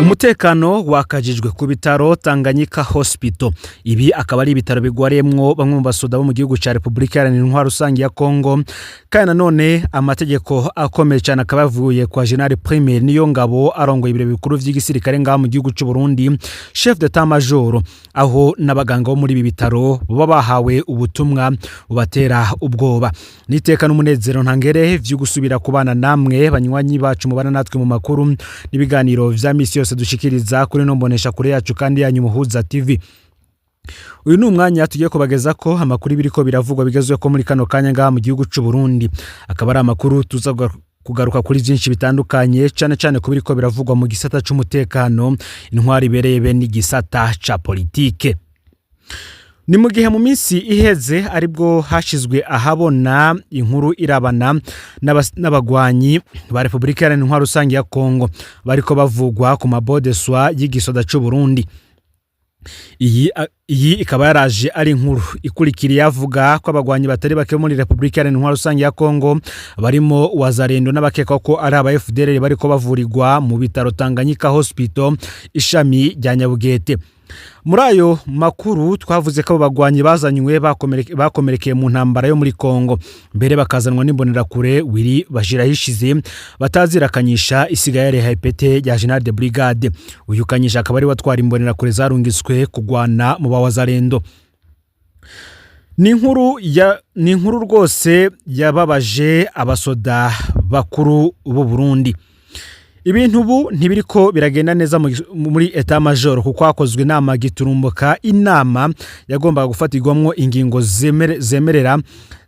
Umutekano wakajijwe ku bitaro Tanganyika Hospital. Ibi akaba ari ibitaro bigwariyemwo bamwe mu basoda bo mu gihugu ca Repubulika Iharanira Intwaro Rusange ya Kongo. Kandi nanone amategeko akomeye cyane akaba yavuye kwa General Prime niyo ngabo arongoye ibiro bikuru vy'igisirikare ngaha mu gihugu c'u Burundi, chef d'état major, aho n'abaganga bo muri ibi bitaro baba bahawe ubutumwa bubatera ubwoba. Niteka n'umunezero ntangere vyo gusubira kubana namwe, banywanyi bacu mubana natwe mu makuru n'ibiganiro vya misi yose dushikiriza kuri no mbonesha kure yacu kandi yanyu Muhuza TV. Uyu ni umwanya tugiye kubageza ko amakuru biriko biravugwa bigezweho ko muri kano kanya ngaha mu gihugu c'u Burundi. Akaba ari amakuru tuza kugaruka kuri byinshi bitandukanye, cyane cyane ku biriko biravugwa mu gisata c'umutekano, intwari ibereye be n'igisata ca politike. Ni mu gihe mu minsi iheze aribwo hashizwe ahabona inkuru irabana n'abagwanyi ba Repubulika Iharanira Intwaro Rusange ya Kongo bariko bavugwa ku mabodeswa y'igisoda c'u Burundi. Iyi ikaba yaraje ari inkuru ikurikira avuga ko abagwanyi batari bake muri Repubulika Iharanira Intwaro Rusange ya Kongo, barimo Wazalendo n'abakekwa ko ari aba FDLR, bariko bavurirwa mu bitaro Tanganyika Hospital ishami rya Nyabugete. Muri ayo makuru twavuze ko abo bagwanyi bazanywe bakomerekeye mu ntambara yo muri Kongo, mbere bakazanwa n'imbonerakure Willy Bashirahishize batazirakanyisha isigaye yari ipete rya General de Brigade. Uyu Kanyisha akaba ari watwara imbonerakure zarungitswe kugwana mu bawazalendo. Ni inkuru rwose yababaje abasoda bakuru b'u Burundi. Ibintu ubu ntibiriko biragenda neza muri état major, kuko hakozwe inama giturumbuka, inama yagombaga gufatirwamwo ingingo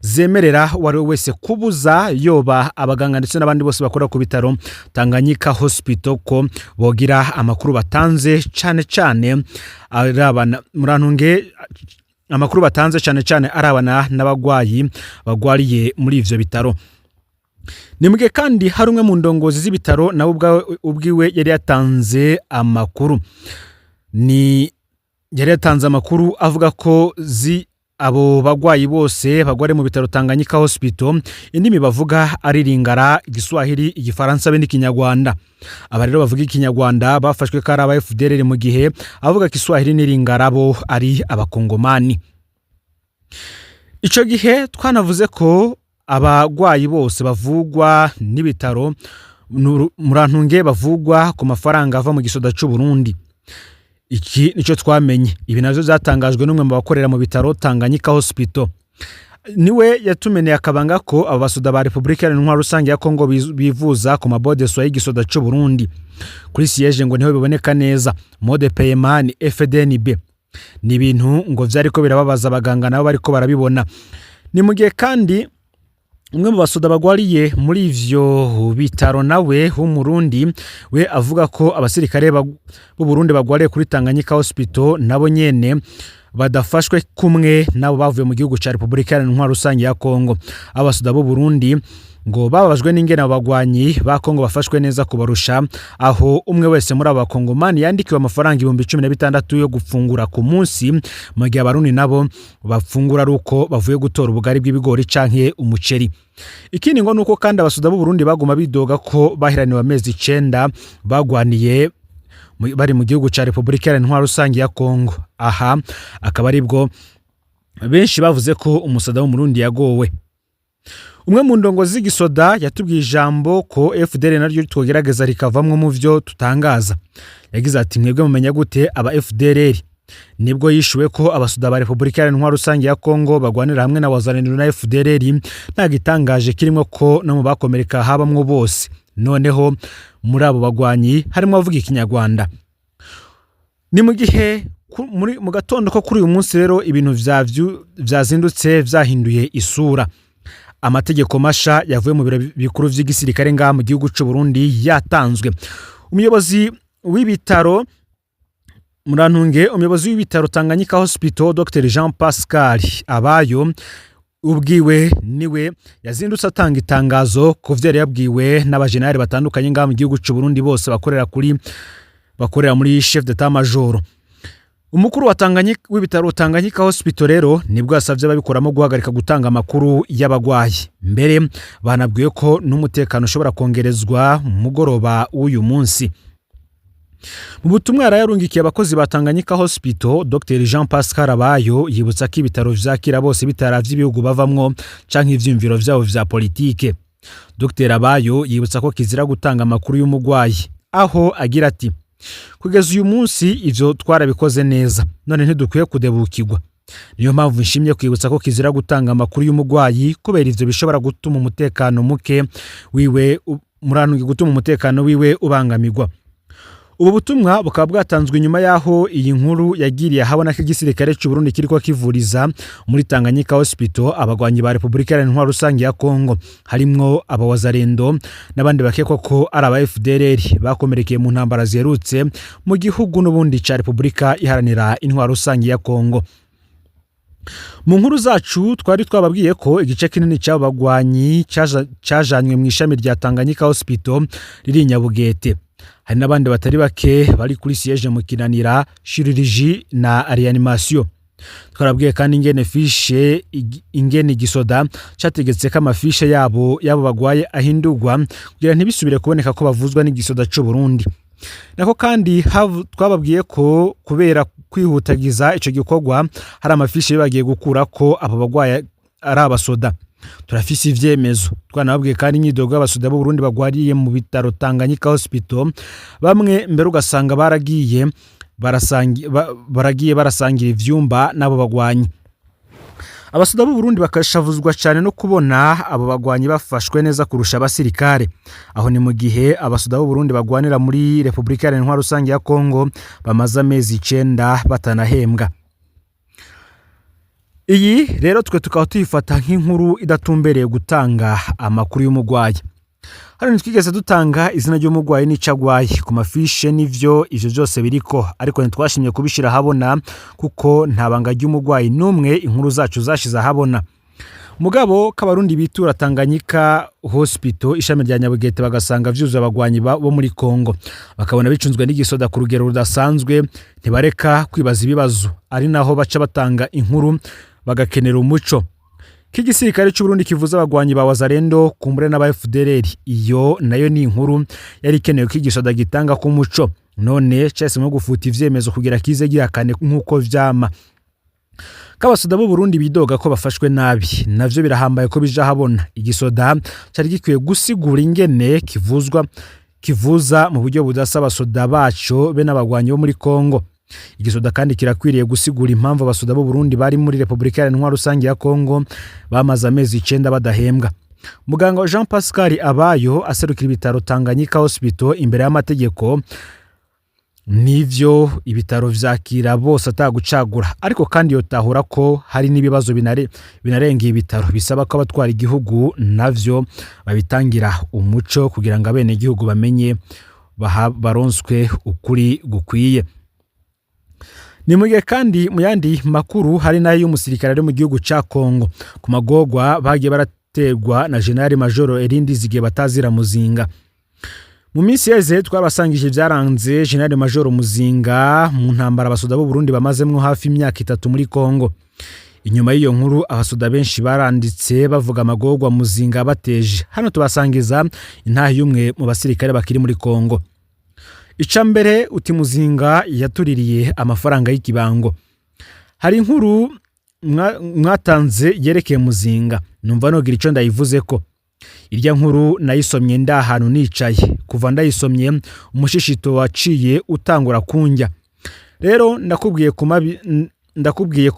zemerera uwo ari we wese kubuza, yoba abaganga ndetse n'abandi bose bakora ku bitaro Tanganyika Hospital, ko bogira amakuru batanze, cyane cyane arabana, murantunge, amakuru batanze cyane cyane arabana n'abagwayi bagwariye muri ivyo bitaro. Ni mugihe kandi hari umwe mu ndongozi z'ibitaro nawe ubwiwe yari yatanze amakuru, ni yari yatanze amakuru avuga ko zi abo bagwayi bose bagwariye mu bitaro Tanganyika Hospital indimi bavuga ari Lingala, Igiswahili, Igifaransa be n'Ikinyarwanda. Aba rero bavuga Ikinyarwanda bafashwe ko ari aba FDLR, mu gihe abavuga Kiswahili n'Ilingala bo ari Abakongomani. Ico gihe twanavuze ko abagwayi bose bavugwa n'ibitaro, murantunge, bavugwa ku mafaranga ava mu gisoda c'u Burundi. Iki nico twamenye. Ibi navyo byatangajwe n'umwe mu bakorera mu bitaro Tanganyika Hospital. Niwe yatumeneye akabanga ko abo basoda ba Repubulika Iharanira Intwaro Rusange ya Kongo bivuza ku mabodeso y'igisoda c'u Burundi. Kuri siège ngo niho biboneka neza, mode paiement ni FDNB. Ni ibintu ngo vyariko birababaza abaganga, nabo bariko barabibona. Ni mu gihe kandi umwe mu basoda bagwariye muri ivyo bitaro nawe w'Umurundi we avuga ko abasirikare b'u Burundi bagwariye kuri Tanganyika Hospital nabo nyene badafashwe kumwe nabo bavuye mu gihugu ca Repubulika Iharanira Intwaro Rusange ya Kongo. Abasoda b'u Burundi ngo bababajwe n'ingene abo bagwanyi ba Kongo bafashwe neza kubarusha, aho umwe wese muri abo bakongomani yandikiwe amafaranga 16,000 yo gufungura ku munsi, mu gihe Abarundi nabo bafungura ari uko bavuye gutora ubugari bw'ibigori canke umuceri. Ikindi ngo nuko kandi abasoda b'u Burundi baguma bidoga ko bahiraniwe amezi 9 bagwaniye bari mu gihugu ca Repubulika Iharanira Intwaro Rusange ya Kongo. Aha akaba aribwo benshi bavuze ko umusoda w'Umurundi yagowe. Umwe mu ndongozi z'igisoda yatubwiye ijambo ko FDLR naryo twogerageza rikavamwo mu vyo tutangaza. Yagize ati: "Mwebwe mumenya gute aba FDLR?" Nibwo yishuwe ko abasoda ba Repubulika Iharanira Intwaro Rusange ya Kongo bagwanira hamwe na Wazalendo na FDLR, nta gitangaje kirimo ko no mu bakomereka habamwo bose. Noneho muri abo bagwanyi harimo abavuga Ikinyarwanda. Ni mu gihe mu gatondo ko kuri uyu munsi rero ibintu vyazindutse vyahinduye isura. Amategeko masha yavuye mu biro bikuru vy'igisirikare ngaha mu gihugu c'u Burundi yatanzwe. Umuyobozi w'ibitaro, murantunge, umuyobozi w'ibitaro Tanganyika Hospital, Dr Jean Pascal Abayo, ubwiwe niwe yazindutse atanga itangazo ku vyo yari yabwiwe n'abajenerali batandukanye ngaha mu gihugu c'u Burundi, bose bakorera muri chef d'état major. Umukuru wa Tanganyika w'ibitaro Tanganyika Hospital rero nibwo yasabye ababikoramo guhagarika gutanga amakuru y'abagwayi. Mbere banabwiwe ko n'umutekano ushobora kongerezwa mu mugoroba w'uyu munsi. Mu butumwa yarayarungikiye abakozi ba Tanganyika Hospital, Dr Jean Pascal Abayo yibutsa ko ibitaro vyakira bose bitaravye ibihugu bavamwo canke ivyiyumviro vyabo vya politike. Dr Abayo yibutsa ko kizira gutanga amakuru y'umugwayi, aho agira ati: "Kugeza uyu munsi ivyo twarabikoze neza, none ntidukwiye kudebukirwa. Niyo mpamvu nshimye kwibutsa ko kizira gutanga amakuru y'umugwayi, kubera ivyo bishobora gutuma umutekano muke wiwe, murantunge, gutuma umutekano wiwe ubangamirwa." Ubu butumwa bukaba bwatanzwe inyuma y'aho iyi nkuru yagiriye ahabona ko igisirikare cy'u Burundi kiriko kivuriza muri Tanganyika Hospital abagwanyi ba Repubulika Iharanira Intwaro Rusange ya Kongo, harimwo abawazarendo n'abandi bakekwa ko ari aba FDLR bakomerekeye mu ntambara ziherutse mu gihugu n'ubundi ca Repubulika Iharanira Intwaro Rusange ya Kongo. Mu nkuru zacu twari twababwiye ko igice kinini cy'abo bagwanyi cajanywe mu ishami rya Tanganyika Hospital riri i Nyabugete. Hari n'abandi batari bake bari kuri siège mu Kinanira, chirurgie na réanimation. Twarabwiye kandi ingene fiche, ingene igisoda categetse ko amafishe yabo yabo bagwaye ahindurwa kugira ntibisubire kuboneka ko bavuzwa n'igisoda c'u Burundi. Nako kandi twababwiye ko kubera kwihutagiza ico gikorwa hari amafishe bagiye gukura ko abo bagwaye ari abasoda. Turafise ivyemezo. Twanababwiye kandi imyidogo y'abasoda b'u Burundi bagwariye mu bitaro Tanganyika Hospital, bamwe mbere ugasanga baragiye barasangira ivyumba n'abo bagwanyi. Abasoda b'u Burundi bakashavuzwa cyane no kubona abo bagwanyi bafashwe neza kurusha abasirikare. Aho ni mu gihe abasoda b'u Burundi bagwanira muri Repubulika Iharanira Intwaro Rusange ya Kongo bamaze amezi 9 batanahembwa. Iyi rero twe tukaba tuyifata nk'inkuru idatumbereye gutanga amakuru y'umugwayi. Hano ntitwigeze dutanga izina ry'umugwayi n'ico agwaye ku mafishe. N'ivyo ivyo byose biriko, ariko ntitwashimye kubishira ahabona kuko nta banga ry'umugwayi n'umwe inkuru zacu zashize ahabona. Mugabo k'Abarundi bitura Tanganyika Hospital ishami rya Nyabugete bagasanga vyuzuye abagwanyi bo muri Kongo, bakabona bicunzwe n'igisoda ku rugero rudasanzwe, ntibareka kwibaza ibibazo, ari naho baca batanga inkuru bagakenera umuco k'igisirikare cy'u Burundi kivuza abagwanyi ba Wazalendo kumbure n'aba FDLR. Iyo nayo ni inkuru yari ikenewe ko igisoda gitanga ku muco, none cahisemo gufuta ivyemezo kugira kize gihakane nk'uko vyama. K'abasoda b'u Burundi bidoga ko bafashwe nabi, navyo birahambaye ko bija habona. Igisoda cari gikwiye gusigura ingene kivuzwa, kivuza mu buryo budasa abasoda baco be n'abagwanyi bo muri Kongo. Igisoda kandi kirakwiriye gusigura impamvu abasoda b'u Burundi bari muri Repubulika Iharanira Intwaro Rusange ya Kongo bamaze amezi 9 badahembwa. Muganga Jean Pascal Abayo aserukira ibitaro Tanganyika Hospital imbere y'amategeko, nivyo ibitaro vyakira bose atagucagura, ariko kandi yotahura ko hari n'ibibazo binarengeye ibitaro, bisaba ko abatwara igihugu navyo babitangira umuco kugira ngo abenegihugu bamenye, baronswe ukuri gukwiye. Ni mu gihe kandi mu yandi makuru hari n'ayo y'umusirikare ari mu gihugu ca Kongo ku magorwa bagiye baraterwa na General Major Erindi Zigiye batazira Muzinga. Mu minsi yeze twabasangije ibyaranze General Major Muzinga mu ntambara abasoda b'u Burundi bamazemwo hafi imyaka 3 muri Kongo. Inyuma y'iyo nkuru abasoda benshi baranditse bavuga amagorwa Muzinga bateje. Hano tubasangiza intahe y'umwe mu basirikare bakiri muri Kongo. Ica mbere uti: "Muzinga yatuririye amafaranga y'ikibango." Hari inkuru mwatanze yerekeye Muzinga, numva nogira ico ndayivuze ko irya nkuru nayisomye ndi ahantu nicaye. Kuva ndayisomye umushishito waciye utangura kunjya. Rero ndakubwiye ku mabi, ndakubwiye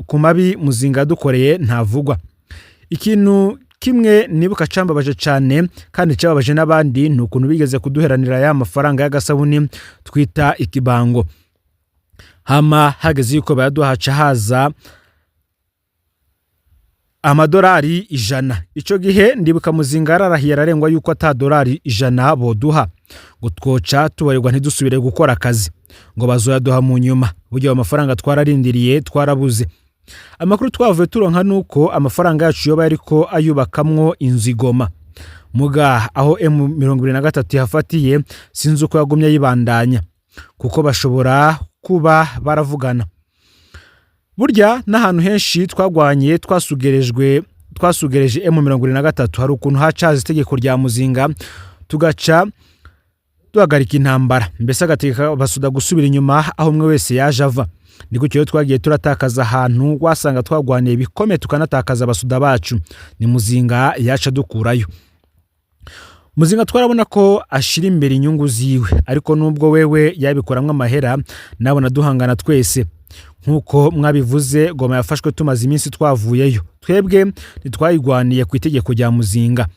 ku mabi Muzinga yadukoreye ntavugwa. Ikintu kimwe nibuka cambabaje cane kandi cababaje n'abandi ni ukuntu bigeze kuduheranira ya mafaranga y'agasabuni twita ikibango. Hama hageze yuko bayaduha haca haza amadolari 100. Ico gihe ndibuka Muzinga yararahiye ararengwa yuko ata dolari 100 boduha, ngo twoca tubarirwa ntidusubire gukora akazi, ngo bazoyaduha mu nyuma. Burya ayo mafaranga twararindiriye, twarabuze. Amakuru twavuye turonka nuko amafaranga yacu yoba yariko ayubakamwo inzu igoma, muga aho M23 yafatiye sinzi uko yagumye ayibandanya, kuko bashobora kuba baravugana. Burya n'ahantu henshi twagwanye twasugerejwe, twasugereje M23, hari ukuntu hacaza itegeko rya Muzinga tugaca Duhagarika intambara, mbese agategeka abasoda gusubira inyuma aho umwe wese yaje ava. Ni gutyo rero twagiye turatakaza ahantu wasanga twagwaniye bikomeye, tukanatakaza abasoda bacu. Ni Muzinga yaca dukurayo. Muzinga twarabona ko ashira imbere inyungu ziwe, ariko nubwo wewe yabikoramwo amahera, nabona duhangana twese. Nk'uko mwabivuze, Goma yafashwe tumaze iminsi twavuyeyo. Twebwe ntitwayigwaniye ku itegeko rya Muzinga.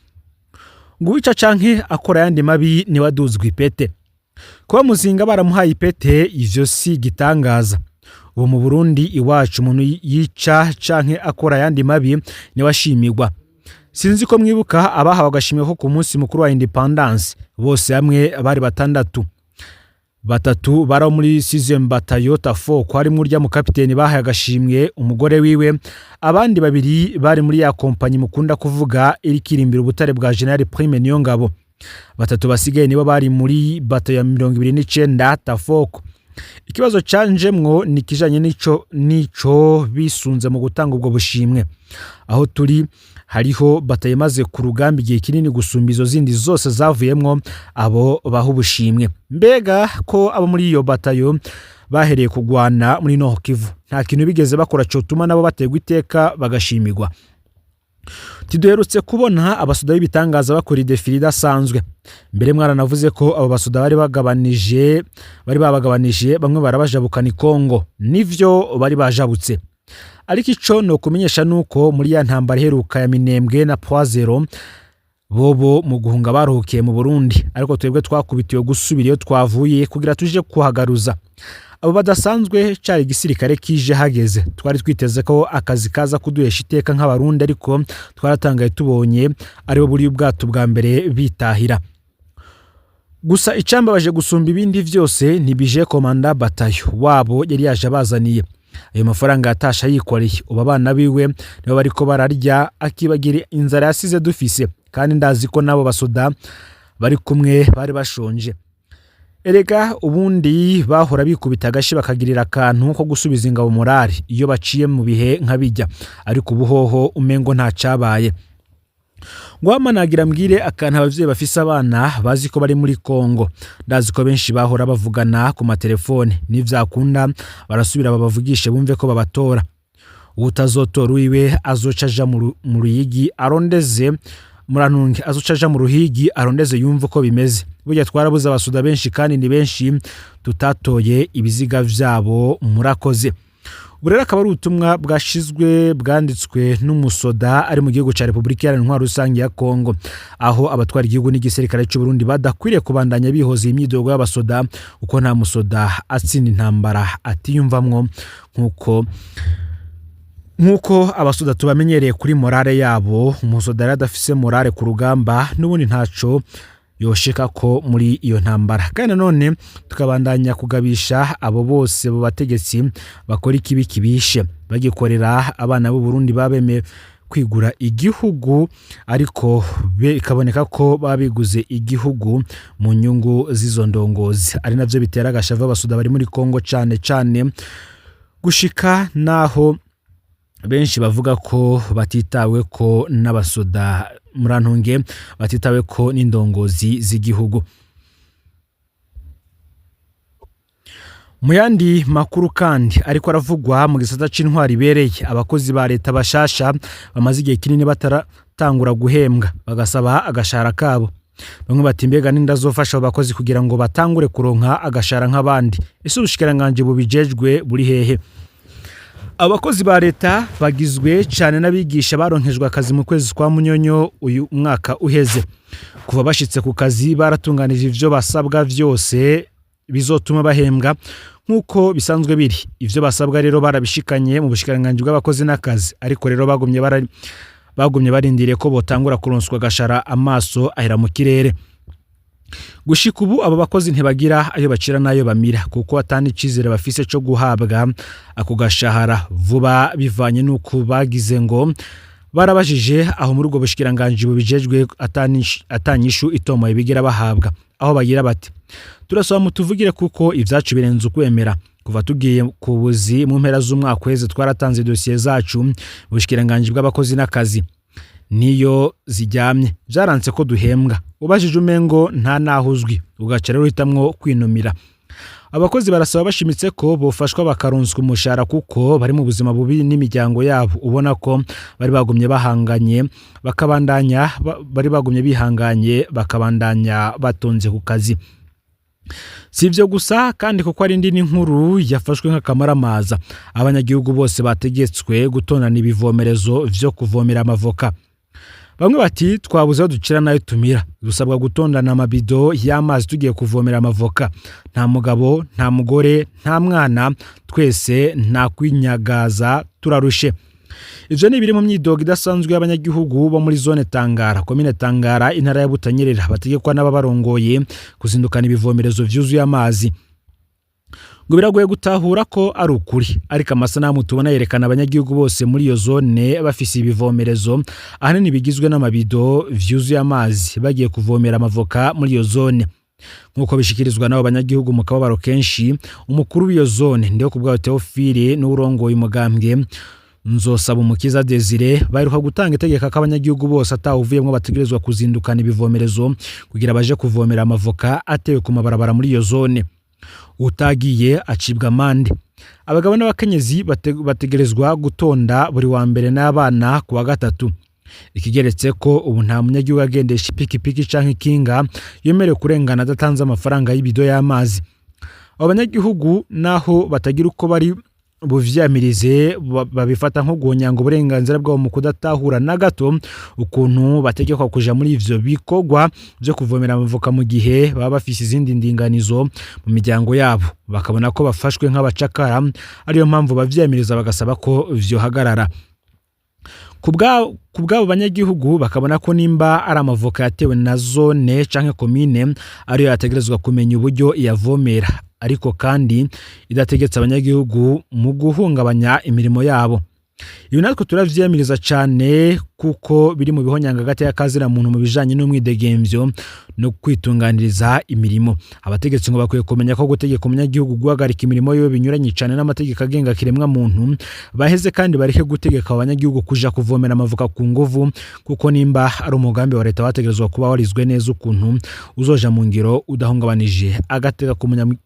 Ngo uwica canke akora ayandi mabi niwe aduzwa ipete. Kuba Muzinga baramuhaye ipete, ivyo si igitangaza. Ubu mu Burundi iwacu umuntu yica canke akora ayandi mabi niwe ashimirwa. Sinzi ko mwibuka abahawe agashimwe ko ku munsi mukuru wa indépendance. Bose hamwe bari batandatu. Batatu bari abo muri 6e batayo Tafo, ko harimwo urya mukapiteni bahaye agashimwe umugore wiwe. Abandi babiri bari muri ya kompanyi mukunda kuvuga iriko irimbira ubutare bwa General Prime Niyongabo. Batatu basigaye nibo bari muri batayo ya 29 Tafoko. Ikibazo canjemwo ni ikijanye n'ico bisunze mu gutanga ubwo bushimwe. Aho turi hariho batayo imaze ku rugamba igihe kinini gusumba izo zindi zose zavuyemwo abo baha ubushimwe. Mbega ko abo muri iyo batayo bahereye kugwana muri Nord Kivu nta kintu bigeze bakora cotuma nabo baterwa iteka bagashimirwa? Tiduherutse kubona abasoda b'ibitangaza bakora i défilé idasanzwe. Mbere mwaranavuze ko abo basoda bari babagabanije, bamwe barabajabukana i Kongo. Nivyo, bari bajabutse, ariko ico no kumenyesha nuko muri ya ntambara iheruka ya Minembwe na Point Zéro, bobo mu guhunga baruhukiye mu Burundi, ariko twebwe twakubitiwe gusubira iyo twavuye kugira tuje kuhagaruza abo badasanzwe. Cari igisirikare kije hageze. Twari twiteze ko akazi kaza kuduhesha iteka nk'Abarundi, ariko twaratangaye tubonye aribo buri ubwato bwa mbere bitahira. Gusa icambabaje gusumba ibindi vyose, ntibije commandant batayo wabo yari yaje abazaniye ayo mafaranga yatashe ayikoreye. Ubu abana biwe nibo bariko bararya, akibagira inzara yasize dufise, kandi ndazi ko nabo basoda bari kumwe bari bashonje. Erega ubundi bahora bikubita agashi bakagirira akantu ko gusubiza ingabo morale iyo baciye mu bihe nka bijya, ariko ubu hoho umengo nta cabaye. Ngo nagira mbwire akantu abavyeyi bafise abana bazi ko bari muri Kongo. Ndazi ko benshi bahora bavugana ku matelefone. Nivyakunda barasubira babavugishe, bumve ko babatora. Utazotora wiwe azoca aja mu Ruyigi arondeze, murantunge, azoca aja mu Ruhigi arondeze yumve uko bimeze. Burya twarabuze abasoda benshi, kandi ni benshi tutatoye ibiziga vyabo. Murakoze. Ubu rero akaba ari ubutumwa bwashizwe, bwanditswe n'umusoda ari mu gihugu cya Repubulika Iharanira Intwaro Rusange ya Kongo, aho abatwara igihugu n'igisirikare cy'u Burundi badakwiriye kubandanya bihoza imyidogo y'abasoda, kuko nta musoda atsinda intambara atiyumvamwo, nk'uko abasoda tubamenyereye kuri morale yabo. Umusoda rero adafise morale ku rugamba, n'ubundi ntaco yosheka ko muri iyo ntambara. Kandi nanone tukabandanya kugabisha abo bose mu bategetsi bakora ikibi kibishe bagikorera abana b'u Burundi babemeye kwigura igihugu, ariko bikaboneka ko baba biguze igihugu mu nyungu z'izo ndongozi, ari navyo bitera agashavu abasoda bari muri Kongo cane cane, gushika naho benshi bavuga ko batitawe ko n'abasoda, murantunge, batitawe ko n'indongozi z'igihugu. Mu yandi makuru kandi ariko aravugwa mu gisata c'intwari ibereye, abakozi ba leta bashasha bamaze igihe kinini bataratangura guhembwa bagasaba agashahara kabo. Bamwe bati: "Mbega nindazofasha abo bakozi kugira ngo batangure kuronka agashahara nk'abandi? Ese ubushikiranganji bubijejwe buri hehe?" Abakozi ba leta bagizwe cyane n'abigisha baronkejwe akazi mu kwezi kwa Munyonyo uyu mwaka uheze. Kuva bashitse ku kazi baratunganije ivyo basabwa vyose bizotuma bahembwa nk'uko bisanzwe biri. Ivyo basabwa rero barabishikanye mu bushikiranganji bw'abakozi n'akazi, ariko rero bagumye barindiriye ko botangura kuronswa agashara, amaso ahera mu kirere. Gushika ubu abo bakozi ntibagira ayo bacira n'ayo bamira, kuko atandi icizere bafise co guhabwa ako gashahara vuba, bivanye n'uko bagize ngo barabajije aho muri ubwo bushikiranganji bubijejwe atanyishu itomoye bigira bahabwa, aho bagira bati: "Turasaba mutuvugire kuko ivyacu birenze ukwemera. Kuva tugiye ku buzi mu mpera z'umwaka uheze, twaratanze dosiye zacu mu bushikiranganji bw'abakozi n'akazi, niyo zijyamye. Byaranse ko duhembwa." Ubajije umengo nta naho uzwi, ugaca rero uhitamwo kwinumira. Abakozi barasaba bashimitse ko bofashwa bakaronswa umushahara kuko bari mu buzima bubi n'imiryango yabo, ubona ko bari bagumye bahanganye bakabandanya bari bagumye bihanganye bakabandanya batonze ku kazi. Si ibyo gusa kandi, kuko ari indi n'inkuru yafashwe nk'akamaramaza. Abanyagihugu bose bategetswe gutondana ibivomerezo vyo kuvomera amavoka. Bamwe bati: "Twabuze aho ducira nayo tumira, dusabwa gutondana amabido y'amazi tugiye kuvomera amavoka. Nta mugabo, nta mugore, nta mwana, twese nta kwinyagaza, turarushe." Ivyo ni biri mu myidogo idasanzwe y'abanyagihugu bo muri zone Tangara, komine Tangara, intara ya Butanyerera, bategekwa n'ababarongoye kuzindukana ibivomerezo vyuzuye amazi. Ngo biragoye gutahura ko ari ukuri, ariko amasanamu tubona yerekana abanyagihugu bose muri iyo zone bafise ibivomerezo, ahanini bigizwe n'amabido vyuzuye amazi, bagiye kuvomera amavoka muri iyo zone, nk'uko bishikirizwa n'abo banyagihugu mu kababaro kenshi. Umukuru w'iyo zone, Ndihokubwayo Theophile, n'uwurongoye umugambwe, Nzosaba Umukiza Desire, baheruka gutanga itegeko ko abanyagihugu bose atawuvuyemwo bategerezwa kuzindukana ibivomerezo kugira baje kuvomera amavoka atewe ku mabarabara muri iyo zone. Utagiye acibwa amande. Abagabo n'abakenyezi bategerezwa gutonda buri wa mbere n'abana ku wa gatatu. Ikigeretse ko ubu nta munyagihugu agendesha ipikipiki canke ikinga yemerewe kurengana adatanze amafaranga y'ibido y'amazi. Abo banyagihugu, naho batagira uko bari buvyamirize, babifata nko guhonyanga uburenganzira bwabo mu kudatahura na gato ukuntu bategekwa kuja muri ivyo bikorwa vyo kuvomera amavoka mu gihe baba bafise izindi ndinganizo mu miryango yabo. Bakabona ko bafashwe nk'abacakara, ariyo mpamvu bavyamiriza bagasaba ko vyohagarara. Ku bw'abo banyagihugu, bakabona ko nimba ari amavoka yatewe na zone canke komine, ariyo yategerezwa kumenya uburyo iyavomera, ariko kandi idategetse abanyagihugu mu guhungabanya imirimo yabo. Ibi natwe turavyiyamiriza cane kuko biri mu bihonyanga hagati y'akazina muntu mu bijanye n'umwidegemvyo no kwitunganiriza imirimo. Abategetsi ngo bakwiye kumenya ko gutegeka umunyagihugu guhagarika imirimo yiwe binyuranye cane n'amategeko agenga kiremwa muntu. Baheze kandi bareke gutegeka abanyagihugu kuja kuvomera amavoka ku nguvu, kuko nimba ari umugambi wa leta wategerezwa kuba warizwe neza ukuntu uzoja mu ngiro udahungabanije agateka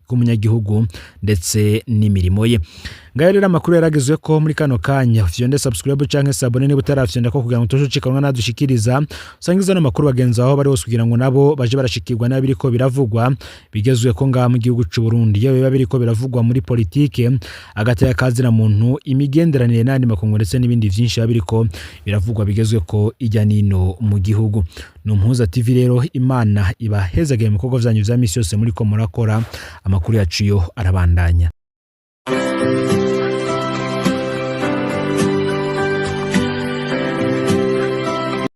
k'umunyagihugu ndetse n'imirimo ye. Ngayo rero amakuru yaragezwe ko muri kano kanya. Fyonde subscribe canke s'abonner niba utarafyonda ko, kugira ngo utashucikanwa nadushikiriza. Usangiza n'amakuru bagenzi aho bari hose kugira ngo nabo baje barashikirwa n'abiriko biravugwa bigezwe ko ngaha mu gihugu c'u Burundi, iyo biba biriko biravugwa muri politike, agateka kazina muntu, imigenderanire n'andi makungu, ndetse n'ibindi vyinshi biba biriko biravugwa bigezwe ko ijya nino mu gihugu. Ni Umuhuza TV rero. Imana ibahezagire mu bikorwa vyanyu vya misi yose muriko murakora. Amakuru yacu yo arabandanya.